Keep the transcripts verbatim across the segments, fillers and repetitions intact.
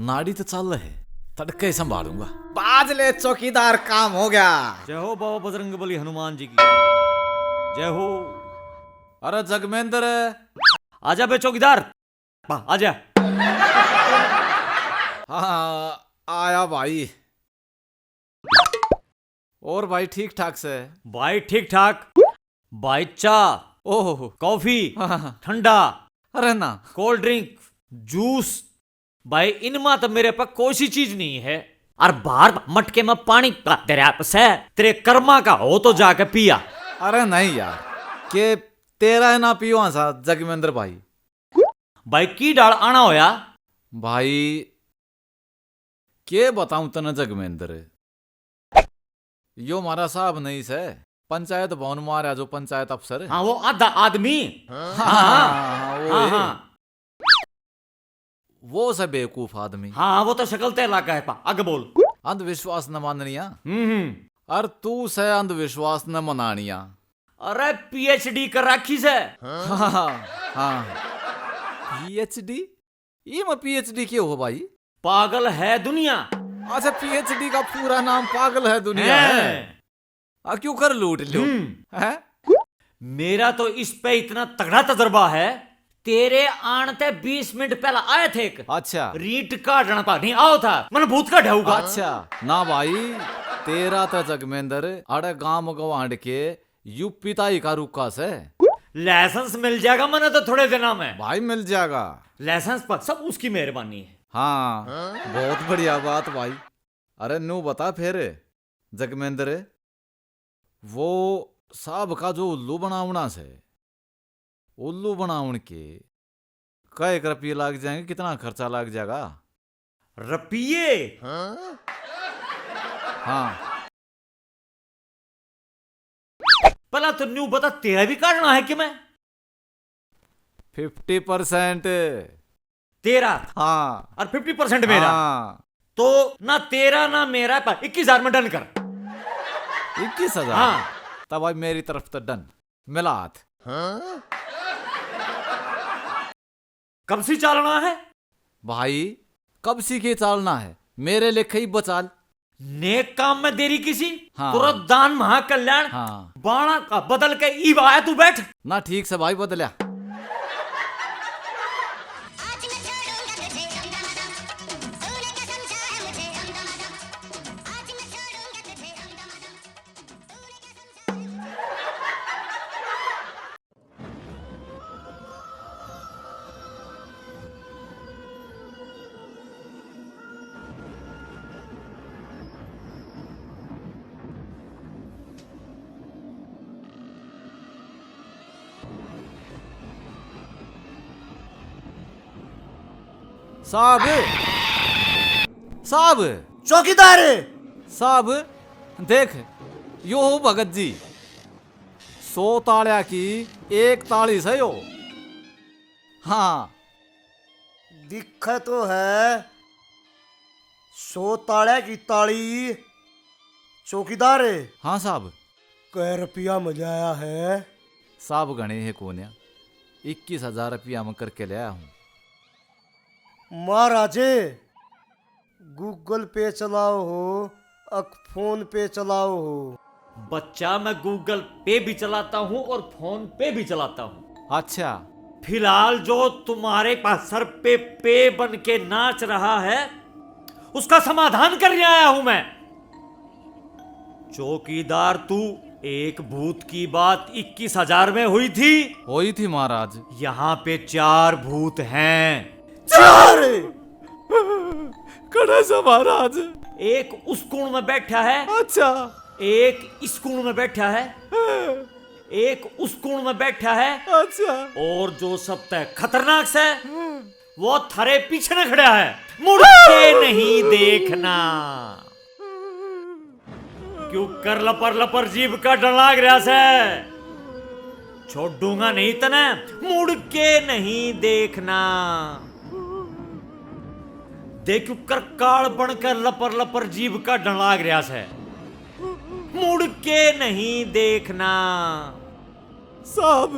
नाड़ी तो चल है, तड़के ही संभालूंगा। बाज ले चौकीदार, काम हो गया। जय हो बाबा बजरंग बली हनुमान जी की। जय हो। अरे जगमेंद्र। आजा बे चौकीदार, आ, आजा। हाँ, आया भाई। और भाई ठीक ठाक से? भाई ठीक ठाक। भाई चा, ओह। कॉफी, हाँ, हाँ, हाँ। ठंडा, अरे ना। कोल्ड ड्रिंक, जूस, भाई इनमा तो मेरे पे कोई सी चीज नहीं है। और बाहर मटके में पानी का दरिया से तेरे कर्मा का हो तो जाके पिया। अरे नहीं यार, के तेरा है ना पीवा सा जगमेंद्र भाई। भाई की डाल आना होया? भाई के बताऊं तने जगमेंद्र, यो मारा साहब नहीं सै, पंचायत भवन में आ रहा जो पंचायत अफसर। हाँ, वो आधा आदमी। हाँ, हाँ, हाँ, वो हाँ, है। हाँ। वो सै बेवकूफ आदमी। हाँ, वो तो शक्ल ते लागा है पा, आगे बोल। अंधविश्वास न माननिया। हम्म, हम्म। अर तू सै अंधविश्वास न मनानिया। अरे पीएचडी कर रखी सै। हाँ, हाँ। पीएचडी? ये में पीएचडी के हो भाई? पागल है दुनिया। अच्छा, पीएचडी का पूरा नाम पागल है दुनिया है। हैं। आ क्यों कर लूट लो? हम्म। हैं? मेरा तो इस पे इतना तगड़ा तजर्बा है, तेरे आन ते बीस मिनट पहला आए थे एक। अच्छा। रीट काटना था, नहीं आओ था, मन भूत का ढाऊगा। अच्छा, ना भाई, तेरा तो जगमेंद्र अड़े गांव गवांड के यूपी ताई का रुका से। लाइसेंस मिल जाएगा मने तो थोड़े दिना में। भाई मिल जाएगा। लाइसेंस पर सब उसकी मेहरबानी है। हाँ, बहुत बढ़िया बात भाई। अरे नू बता फिर जगमेंद्र, वो साहब का जो उल्लू बनावना से, उल्लू बनावन के कै एक रुपये लाग जाएंगे, कितना खर्चा लाग जाएगा? रुपये? हाँ। पहला तो न्यू बता, तेरा भी काटना है कि मैं? Fifty percent. तेरा? हाँ। और फिफ्टी परसेंट मेरा? हाँ। तो ना तेरा ना मेरा, पर इक्कीस हजार में डन कर। इक्कीस हजार? हाँ। तब भाई मेरी तरफ तो डन। मिला हाथ। हाँ? कब सी चालना है? भाई, कब सी के चालना है? मेरे लेखे ही बचाल। नेक काम में देरी किसी, हाँ। तुरंत दान महाकल्याण। हाँ। बाणा का बदल के ईब आया तू बैठ। ना ठीक से भाई बदल्या। साहब, साहब। चौकीदार। साहब, देख, यो हो भगत जी। सौ ताळ्या की एक ताळी सै यो। हाँ। दिखे तो है सौ ताळ्या की ताळी। चौकीदार। हाँ साहब। कै रुपया में ल्याया है? साहब घणे है कोन्या, इक्कीस हजार रुपया में करके ल्याया हूँ। महाराजे, Google Pay चलाओ हो, अक PhonePe चलाओ हो? बच्चा, मैं Google Pay भी चलाता हूँ और PhonePe भी चलाता हूँ। अच्छा। फिलहाल जो तुम्हारे पास सर पे पे बन के नाच रहा है, उसका समाधान करने आया हूँ मैं। चौकीदार तू, एक भूत की बात इक्कीस हजार में हुई थी? हुई थी महाराज। यहाँ पे चार भूत हैं। चार? कड़े से महाराज? एक उस कोण में बैठा है। अच्छा। एक इस कोण में बैठा है। हाँ। एक उस कोण में बैठा है। अच्छा। और जो सबसे खतरनाक से, हाँ। वो थारे पीछे न खड़ा है, मुड़ के नहीं देखना। क्यों कर लपर लपर जीभ काटण लाग रहा से? छोड़ूंगा नहीं तने, मुड़ के नहीं देखना। देख क्यों कर काल बनकर लपर लपर जीभ काटण लाग रहा से, मुड़ के नहीं देखना। साहब,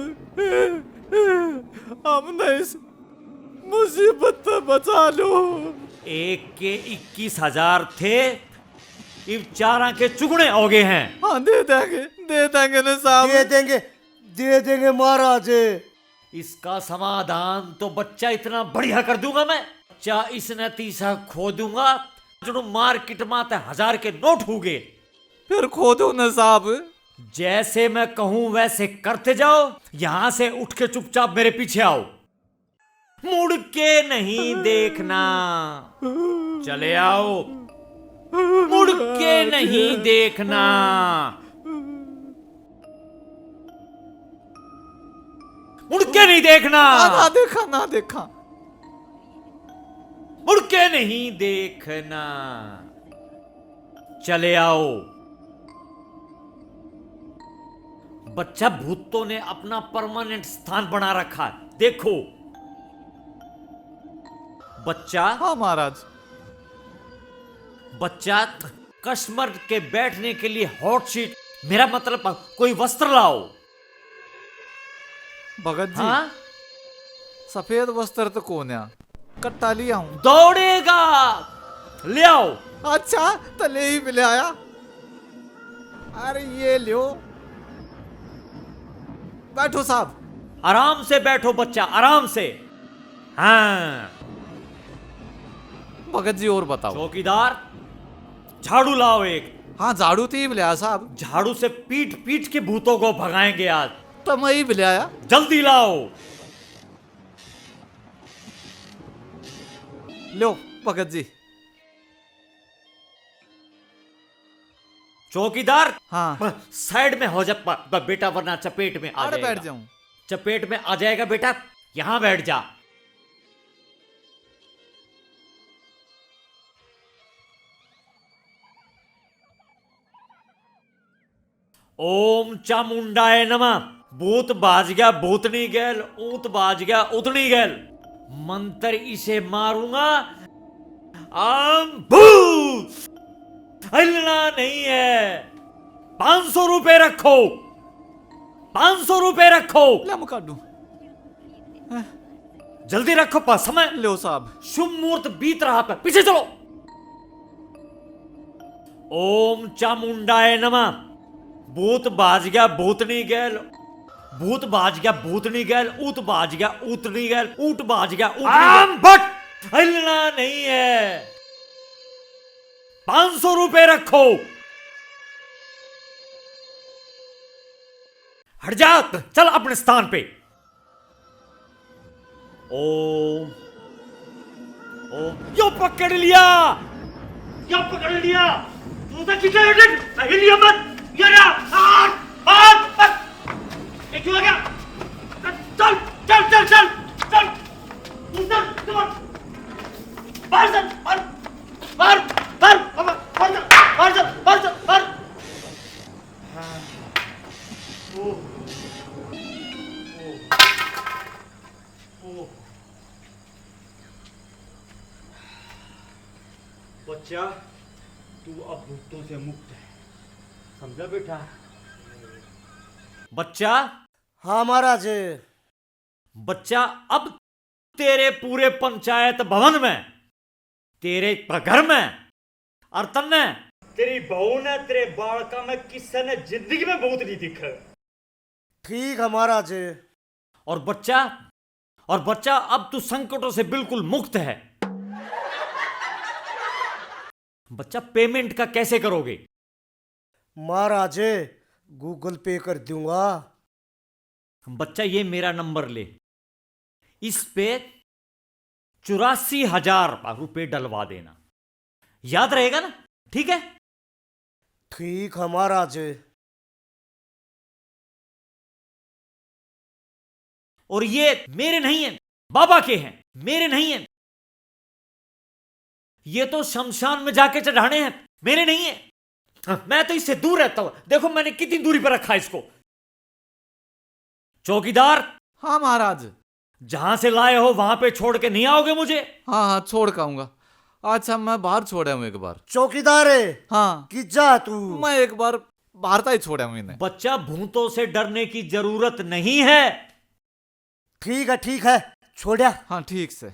हम नहीं मुसीबत से बचा लो। एक के इक्कीस हजार थे, इब चारां के चुगने हो गए हैं। हाँ, दे देंगे, दे देंगे ना साहब। दे देंगे, दे देंगे महाराज। इसका समाधान तो बच्चा इतना बढ़िया कर दूंगा मैं। बच्चा, इसने तीसा खो दूंगा, जो मार्केट में ते हजार के नोट हो गए। फिर खो दो ना साहब। जैसे मैं कहूं वैसे करते जाओ। यहां से उठ के चुपचाप मेरे पीछे आओ। मुड़ के नहीं देखना। चले आओ। मुड़ के नहीं देखना। मुड़ के नहीं देखना। ना, ना देखा, ना देखा। मुड़ के नहीं देखना। चले आओ। बच्चा, भूतों ने अपना परमानेंट स्थान बना रखा है। देखो बच्चा। हाँ महाराज। बच्चा, कस्टमर के बैठने के लिए हॉट सीट, मेरा मतलब कोई वस्त्र लाओ। भगत जी, हाँ? सफेद वस्त्र तो कोन्या, कट्टा ले आऊं? दौड़ेगा, ले आओ। अच्छा, तो ले ही ले आया। अरे ये लो, बैठो साहब। आराम से बैठो बच्चा, आराम से। हाँ। भगत जी, और बताओ। चौकीदार, झाड़ू लाओ एक। हाँ, झाड़ू तो ही ले आया साहब। झाड़ू से पीट पीट के भूतों को भगाएंगे आज। तो मैं ही ले आया। जल्दी लाओ। लो भगत जी। चौकीदार, हाँ। ब-, साइड में हो जा ब-, ब-, बेटा, वरना चपेट में आ अरे, जाएगा। बैठ जाऊं। चपेट में आ जाएगा बेटा, यहाँ बैठ जा। ओम चामुंडाय नमः। भूत भाज गया भूतनी गैल, ऊत भाज गया उतनी गैल। मंत्र इसे मारूंगा, आम भूत हिलना नहीं है। पाँच सौ रुपए रखो, पाँच सौ रुपए रखो। ले, मैं काट दूं। जल्दी रखो पा समय। लो साहब। शुभ मुहूर्त बीत रहा पै, पीछे चलो। ओम चामुंडाय नमः। भूत भाज गया भूतनी गैल, भूत भाज गया भूतनी गैल, ऊत भाज गया ऊतनी गैल, ऊट भाज गया ऊतनी गैल। आम भट हिलना नहीं है। पाँच सौ रुपए रखो। हट जा, चल अपने स्थान पे। ओम, ओम, यो पकड़ लिया, यो पकड़ लिया। तू तो कितना हिल लिया मत, ये रहा। आठ, आठ, आठ। ये क्यों आ गया? चल, चल, चल, चल, चल। तू चल, चल। मार, चल, मार, मार, मार, मार, मार, चल, मार, चल, मार, चल, मार। हाँ। ओह। ओह। ओह। बच्चा, तू अब भूतों से मुक्त है, समझा बेटा? बच्चा। हाँ महाराज। बच्चा, अब तेरे पूरे पंचायत भवन में, तेरे घर में, और तन्ने, तेरी बहू ने, तेरे बालका में किसी ने जिंदगी में भूत नहीं दिखेगा। ठीक है महाराज। और बच्चा, और बच्चा, अब तू संकटों से बिल्कुल मुक्त है। बच्चा, पेमेंट का कैसे करोगे? महाराज, Google Pay कर दूंगा। बच्चा, ये मेरा नंबर ले, इस पे चौरासी हजार रुपए डलवा देना, याद रहेगा ना? ठीक है? ठीक है महाराज। और ये मेरे नहीं है, बाबा के हैं, मेरे नहीं है। ये तो शमशान में जाके चढ़ाने हैं, मेरे नहीं है। मैं तो इससे दूर रहता हूं। देखो मैंने कितनी दूरी पर रखा है इसको। चौकीदार। हाँ महाराज। जहां से लाए हो वहां पे छोड़ के नहीं आओगे मुझे? हाँ, हाँ, छोड़ के आऊंगा। अच्छा, मैं बाहर छोड़ आऊं एक बार। चौकीदार। हाँ। कि जा तू। मैं एक बार बाहर ताई छोड़ आऊं इन्हें। बच्चा, भूतों से डरने की जरूरत नहीं है। ठीक है, ठीक है, छोड़ा। हाँ, ठीक से।